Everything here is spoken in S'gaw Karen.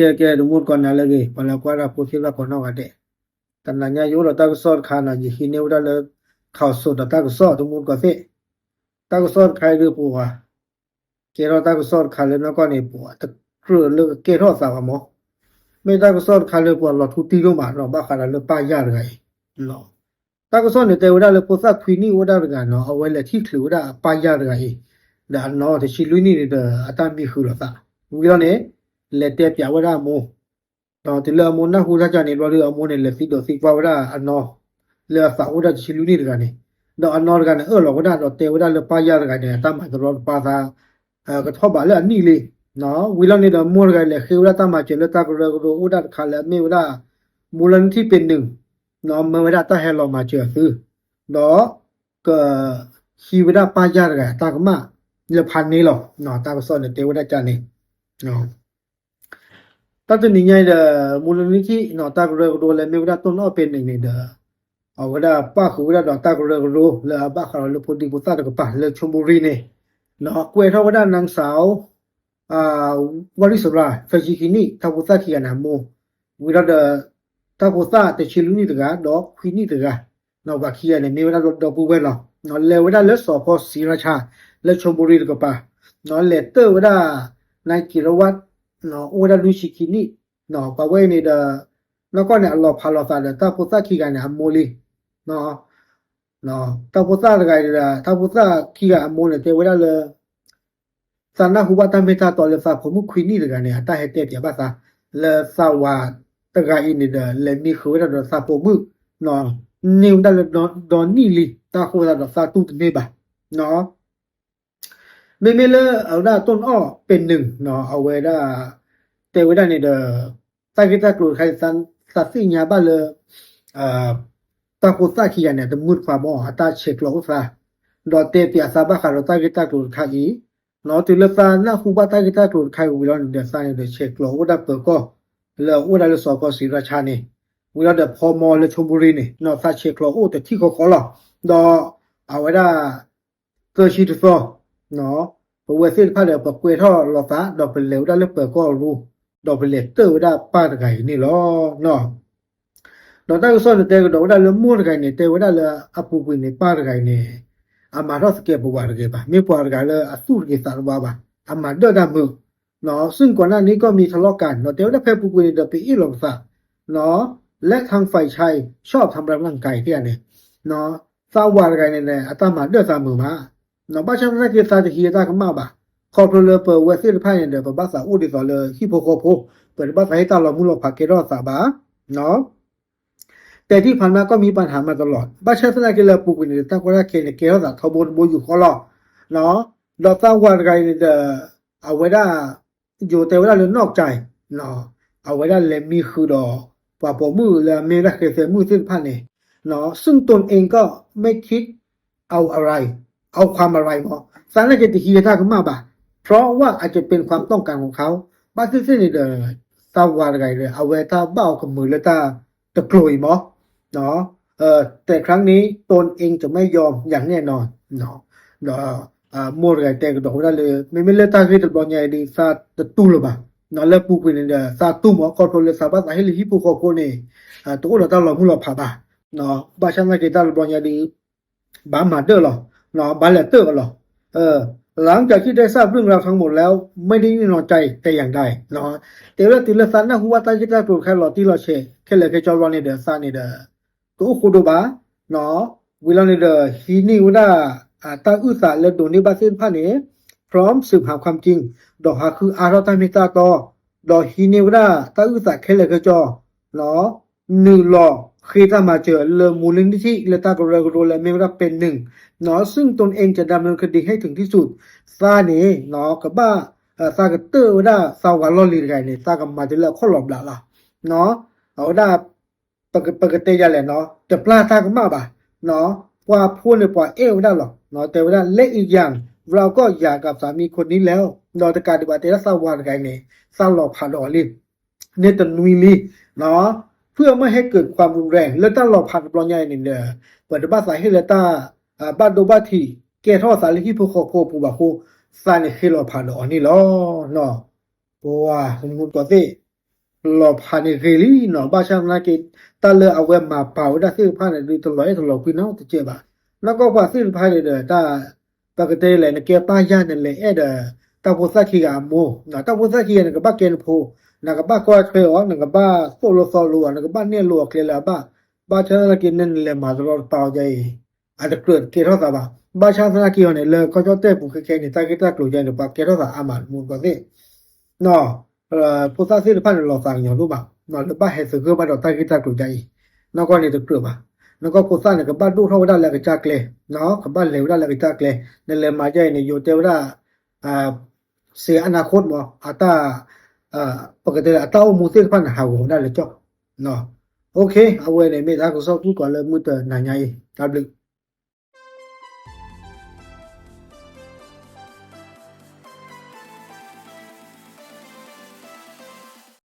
ကဲ ကဲ တမူတကိးနၤလၢအဂ့ၤ ပှၤလၢကွၢ်တၢ်ဖိသ့ၣ်တဖၣ်ကိးနီၢ်ဂၤဒဲး, တနၤညါယအိၣ်ဒီးတၢ်ကစီၣ်တခါနီၤ ယဟံးန့ၢ်ဝဲဒၣ်လၢ ခီၣ်စိးဒီးတၢ်ကစီၣ်တမူတကိးသ့ၣ်, တၢ်ကစီၣ်တခါအံၤဒုးပှၤ ကဲထီၣ်တၢ်ကစီၣ်တခါလၢနီၢ်ကီၢ်န့ၣ် ပှၤတကြၢးလၢကကဲထီၣ်အသးဘၣ်မး, မ့ၢ်တၢ်ကစီၣ်တခါလၢပှၤလီၤထူတံၢ်ဒိၣ်မးနီၤ ဘၣ်ဃးဒီးလၢပၢ်ယၢ်တဂၤအံၤ တၢ်ကစီၣ်န့ၣ်တဲဝဲဒၣ်လၢဖိသၣ်ခွံနံၣ်အိၣ်ဝဲဒၣ်တဂၤနီၤ အဝဲလဲၤထံၣ်ချုးဝဲဒၣ်အပၢ်ယၢ်တဂၤအံၤ, ဒီးအနီၢ်တဆံလွံၢ်နံၣ်န့ၣ်ဒီးအတၢ်မံဃုာ်လိာ်သး, ဝံၤလီၤန့ၣ် လဲၤတဲပၠးဝဲဒၣ်အမိၢ်, ဒီးတုၤလၢအမိၢ်နၢ်ဟူတၢ်ကန့ၣ်ဘျီဒီးအမိၢ်န့ၣ် လဲၤသံဒိးသံကွၢ်ဝဲဒၣ်အနီၢ် လၢအသးအိၣ်ဝဲဒၣ်တဆံလွံၢ်နံၣ်တဂၤန့ၣ်, ဒီးအနီၢ်တဂၤန့ၣ်အၢၣ်လီၤဝဲဒၣ်ဒီးတဲဝဲဒၣ်လၢပၢ်ယၢ်တဂၤန့ၣ် အတၢ်မၤတရီတပါသး ကထီၣ်ဘးလၢအနံၣ်လံ, ဝံၤလီၤန့ၣ်ဒီးမိၢ်တဂၤလဲၤဃ့ဝဲဒၣ်တၢ်မၤစၢၤလၢတၢ်ကရၢကရိအိၣ်ဒၣ်တခါလၢအမ့ၢ်ဝဲဒၣ် မူလနိထံၣ်ပ့ၤနုာ် မၢဝဲဒၣ်တၢ်ဟဲလီၤမၤစၢၤအသု, ဒီး က ဟံးဝဲဒၣ်ပၢ်ယၢ်တဂၤတၢ်ကမၣ် လၢဖးန့ၣ်လီၤ. တၢ်ကစီၣ်န့ၣ်တဲဝဲဒၣ်ကန့ၣ် တၢ်တနံၤညါအံၤဒီး မူလနိထံၣ် တၢ်ကရၢကရိလၢမ့ၢ်ဝဲဒၣ်တိၢ်နီၣ်ပ့ၤနုာ်န့ၣ်ဒီး အဝဲဒၣ်ပၣ်ဃုာ်ဝဲဒၣ်ဒီးတၢ်ကရၢကရိလၢအဘၣ်ဃးဒီးလၢဖိဒံဖိသၣ်တကပၤလၢခၠိဘိရံန့ၣ် ကွဲးထီၣ်ဝဲဒၣ် နၢ်စၢ် ဝရံစရၤ သၢဆံခံနံၣ် တၢ်ဖိသၣ်ခံဂၤန့ၣ်အမိၢ်, ဝံၤဒီး တၢ်ဖိသၣ်တဆံလွံၢ်နံၣ်တဂၤ ဒီးခွံနံၣ်တဂၤ ပှၤခံဂၤန့ၣ် မ့ၢ်ဝဲဒၣ်ဒီပုၢ်ဝဲၢ်လီၤ. လဲၤဝဲဒၣ်လၢစီၤဖီစံရၣ်ဆၣ် လၢခၠိဘိရံတကပၤ လဲၤတၢၢ်ဝဲဒၣ် နကံၤရဝၣ် အိၣ်ဝဲဒၣ်လွံၢ်ဆံခံနံၣ်, ပှၤဝဲအံၤန့ၣ်ဒီး နီၢ်ကီၢ်န့ၣ် အလီၤဖးလိာ်သးဒီးတၢ်ဖိသၣ်ခံဂၤန့ၣ်အမိၢ်လံ တၢ်ဖိသၣ်တဂၤအံၤဒီး တၢ်ဖိသၣ်ခံဂၤအမိၢ်န့ၣ် တဲဝဲဒၣ်လၢ သးနၢ်ဟူဘၣ်တၢ်မ့ၢ်တၢ်တီလၢသးဖိမုၣ်ခွံနံၣ်တဂၤန့ၣ် အတၢ်ဟဲတဲပၠးဘၣ်သး လၢသးဝၤတဂၤအံၤန့ၣ်ဒီး လဲၤမံဃုာ်ဝဲဒၣ်ဒီးသးဖိမုၣ် န့ၢ်ဝဲဒၣ်လၢဒီနံၣ်လံ တၢ်ဃိသးဒီးသးတူၢ်တန့ၢ်ဘၣ် မ့မ့ၢ်လၢအဝဲဒၣ်တိၢ်နီၣ်ပ့ၤနုာ် အဝဲဒၣ် တဲဝဲဒၣ်န့ၣ်ဒီး တၢ်ဂ့ၢ်တၢ်ကျိၤတခါအံၤ သးသ့ၣ်ညါဘၣ်လၢ တၢ်ဖိသၣ်ခံဂၤန့ၣ် တမုၢ်တခွါမ့ၢ် အတၢ်ဆဲးကျိးအိၣ်သး ဒီးတဲပၠးသးဘၣ်ဃးဒီးတၢ်ဂ့ၢ်တၢ်ကျိၤတခါအံၤ တုၤလၢသးနၢ်ဟူဘၣ်တၢ်ဂ့ၢ်တၢ်ကျိၤတခါအံၤဝံၤလီၤန့ၣ်ဒီး သးန့ၣ်ဒီးဆဲးကျိးအိၣ်ဒၣ်ပၢၤကီၢ် လၢအအိၣ်ဒၣ်လၢစီၤဖီစံရၣ်ဆၣ်န့ၣ် ဝံၤလီၤဒီးဖီမီလၢခၠိဘိရံန့ၣ် သးဆဲးကျိးအိၣ်တထံၣ်ဃီဃီလီၤ. ဒီးအဝဲဒၣ် သၢဆံတသီ ပဝဲသ့ၣ်တဖၣ်ဒီး ပကွဲးထီၣ်လိာ်သး ဒီးပလဲၤဝဲဒၣ်လၢပၢၤကီၢ်အရူ ဒီးပလဲၤတၢၢ်ဝဲဒၣ်ပၢ်တဂၤအံၤန့ၣ်လီၤ. ဒီးတၢ်ကစီၣ်န့ၣ်တဲကဒီးဝဲဒၣ်လၢမိၢ်တဂၤအံၤန့ၣ် တဲဝဲဒၣ်လၢအပူၤကွံာ်န့ၣ် ပၢ်တဂၤအံၤန့ၣ် အမၤထီၣ်သကဲးပဝးတဂ့ၤဘၣ်. မ့ၢ်ပှၤတဂၤလၢအသူၣ်တဂ့ၤသးတဝါဘၣ်. အမၤဒၢၣ်တၢ်မုာ် ซึ่งก่อนหน้านี้ก็มีทะเลาะกัน ဒီးတဲဝဲဒၣ်ဖဲပူၤကွံာ်န့ၣ်ဒီး ပအ့ၣ်လိာ်ပသး และทางฝ่ายชายชอบทำร้ายร่างกาย န့ၣ် သးဝၤတဂၤန့ၣ် အတၢ်မၤဒၢၣ်သးမုာ်မး ဘၣ်ဆၣ်သနာ်က့ သးတဟံးအတၢ်ကမၣ်ဘၣ်. ခီဖျိလၢပဝဲသ့ၣ်တဖၣ်န့ၣ်ဒီး ပဘၣ်သးအိၣ်ဒ်သိးလၢဟံၣ်ဖိဃီဖိ, ပတဘၣ်သးဟ့ၣ်တၢ်လီၤမုၢ်လီၤဖးကဲထီၣ်သးဘၣ်. แต่ที่ผ่านมาก็มีปัญหามาตลอด ဘၣ်ဆၣ်သနာ်က့လၢအပူၤကွံာ်န့ၣ် တၢ်ကီတၢ်ခဲန့ၣ် ကဲထီၣ်သးထီဘိတဘိယူၢ်ဃီလီၤ. ဒီးသးဝၤတဂၤအံၤန့ၣ်ဒီး အဝဲဒၣ် ယိၤတဲဝဲဒၣ်လၢနီၢ်ကၠဲၤ အဝဲဒၣ်လဲၤမံဃုာ်ဒီး ပှၤပိာ်မုၣ်လၢအမ့ၢ်ဝဲဒၣ်ဃဲသဲမုၣ်သ့ၣ်တဖၣ်န့ၣ် ซึ่งตนเองก็ไม่คิดเอาอะไร เอาความอะไร မး သးနာ်က့တဟံးအတၢ်ကမၣ်ဘၣ် เพราะว่าอาจจะเป็นความต้องการของเขา ဘၣ်သ့ၣ်သ့ၣ်န့ၣ်ဒီး သးဝၤတဂၤအံၤဒီး အဝဲတၢ်ဘၣ်အီၤကမုာ်လၢတၢ်တကျိၤအံၤမး แต่ครั้งนี้ตนเองจะไม่ยอมอย่างแน่นอน ဒီး မိၢ်တဂၤတဲကဒီးဝဲဒၣ်လၢ မ့မ့ၢ်လၢတၢ်ဂ့ၢ်တဘျီညါအံၤဒီး သးတတူၢ်လၢၤဘၣ်. လၢပူၤကွံာ်န့ၣ်ဒီး သးတူၢ်မး ခီဖျိလၢသးဘၣ်သးဟ့ၣ်လၢဟံၣ်ဖိဃီဖိန့ၣ် တအိၣ်ဒီးတၢ်လီၤမုၢ်လီၤဖးဘၣ်. ဘၣ်ဆၣ်သနာ်က့တၢ်တဘျီညါဒီး ဘၣ်မၤဒၢၣ်လီၤ ဘၣ်လဲၤတၢၢ်အီၤလီၤ หลังจากที่ได้ทราบเรื่องราวทั้งหมดแล้ว ไม่ได้นิ่งนอนใจแต่อย่างใด တဲဝဲဒၣ်တုၤလၢသးနၢ်ဟူဘၣ်တၢ်ဂ့ၢ်တၢ်ကျိၤတခါလီၤတံၢ်လီၤဆဲး ခဲလၢာ်ခဲဆ့ဘျီန့ၣ်ဒီး သးန့ၣ်ဒီး တအိၣ်ဃိဒိဘၣ် ဝံၤလီၤန့ၣ်ဒီး ဟံးန့ၢ်ဝဲဒၣ် တၢ်အုၣ်သးလၢဒိးန့ၢ်ဘၣ်သ့ၣ်တဖၣ်န့ၣ် พร้อมสืบหาความจริง ဒီးဟးဃုအါထီၣ်တၢ်မ့ၢ်တၢ်တီ ဒီးဟံးန့ၢ်ဝဲဒၣ်တၢ်အုၣ်သးခဲလၢာ်ခဲဆ့ နုာ်လီၤဃ့တၢ်မၤစၢၤလၢမူလနိထံၣ်လၢတၢ်ကရၢကရိလၢအမ့ၢ်ဝဲဒၣ်ပဲာ်နုာ် ซึ่งตนเองจะดำเนินคดีให้ถึงที่สุด သးန့ၣ် ကဘၣ် သးကတၢၢ်ဝဲဒၣ်သးဝၤလီၢ်လံၤတဂၤန့ၣ် သးကမၤတုၤလၢအခီၣ်လီၤဘျးလီၤ အဝဲဒၣ် ပကတဲယၤလဲၣ်နီၤ တပျၢ်တၢ်ကမၣ်ဘၣ် ပှၤဖိန့ၣ်ပှၤအဲၣ်ဝဲဒၣ်လီၤ တဲဝဲဒၣ် และอีกอย่างเราก็หย่ากับสามีคนนี้แล้ว ဒီးတကးဒံးဘၣ်တဲဒၣ်သးဝၤတဂၤအံၤန့ၣ် သးလီၤဖးဒီးအီၤလံ န့ၣ်တနွံလံ เพื่อไม่ให้เกิดความรุนแรง လၢတၢ်လီၤဖးတဘျီညါအံၤန့ၣ်ဒီး ပတဘၣ်သးဟ့ၣ်လၢတၢ် ဘၣ်ဒိဘၣ်ထံး ကဲထီၣ်သးလၢဟံၣ်ဖိဃီဖိအပူၤဘၣ်အဃိ သးန့ၣ်ဃ့လီၤဖးဒီးအီၤန့ၣ်လီၤ. ပဝဲမူတကိးသ့ၣ် လီၤဖးန့ၣ်ဂ့ၤလံနီၤ, ဘၣ်ဆၣ်သနာ်က့ တၢ်လၢအဝဲမၤပာ်ဝဲဒၣ်သ့ၣ်တဖၣ်န့ၣ် ဒုးတလီၤအဲၣ်တလီၤကွံနီတစဲးဘၣ်. နီၢ်ကီၢ်ပှၤသ့ၣ်တဖၣ်န့ၣ်ဒီး တၢ် ပကတဲလဲၣ် နကဲပၢ်ယၢ် နလဲၤအဲၣ်ဒီး တၢ်ဖိသၣ်ခံဂၤအမိၢ်, တၢ်ဖိသၣ်ခံဂၤ နကဘၣ်ကဲနဖိ, နကဘၣ်ကွၢ်ထွဲအီၤ, နကဘၣ်သိၣ်လိသီလိအီၤ, နကဘၣ်နဲၣ်လိအီၤကျဲလၢအဘၣ်, ဘၣ်ဆၣ်သနာ်က့ နနလဲၤမၤတရီတပါအီၤဒ်အံၤ အတကြၢးကဲထီၣ်သးဘၣ်. ဘၣ်ဆၣ်သနာ်က့အီၤန့ၣ် လၢကီၢ်ကၠီၣ်တဲၣ်ပူၤခဲခဲန့ၣ် တၢ်ဂ့ၢ်တၢ်ကျိၤယါန့ၣ် ပှၤကဲထီၣ်သးအါမးတမူတကိးသ့ၣ် ဖိသၣ်သ့ၣ်တဖၣ်န့ၣ် လီၤသးကညီၤဒိၣ်မး, လၢဘၣ်ဟဲသဂၢၢ်ဘၣ်ဒီးတၢ်ဂ့ၢ်တၢ်ကျိၤဒ်အံၤ, နီၢ်ကီၢ်န့ၣ်တကြၢးဘၣ်. နီၢ်ကီၢ်ဖိသၣ်န့ၣ် ကဘၣ်ဒိၣ်ထီၣ်ဝဲဒၣ်လၢအကစၢ်ကျဲ, ကဘၣ်လဲၤဝဲဒၣ်လၢအကစၢ်ကျဲ, နလဲၤမၤဒ်အံၤန့ၣ် ယိၤတဲဝဲဒၣ် စ့အနၢ်ခိၣ်မး အတၢ် ပကတဲလၢအတၢ်အိၣ်မူသ့ၣ်တဖၣ်န့ၣ် ဟးဂီၤဝဲဒၣ်လၢကၠီၣ် အဝဲန့ၣ် မ့ၢ်တၢ်ကစီၣ်ကွံာ်ကွၢ်လၢမုၢ်တနၤညါအံၤ တၢ်ဘျုး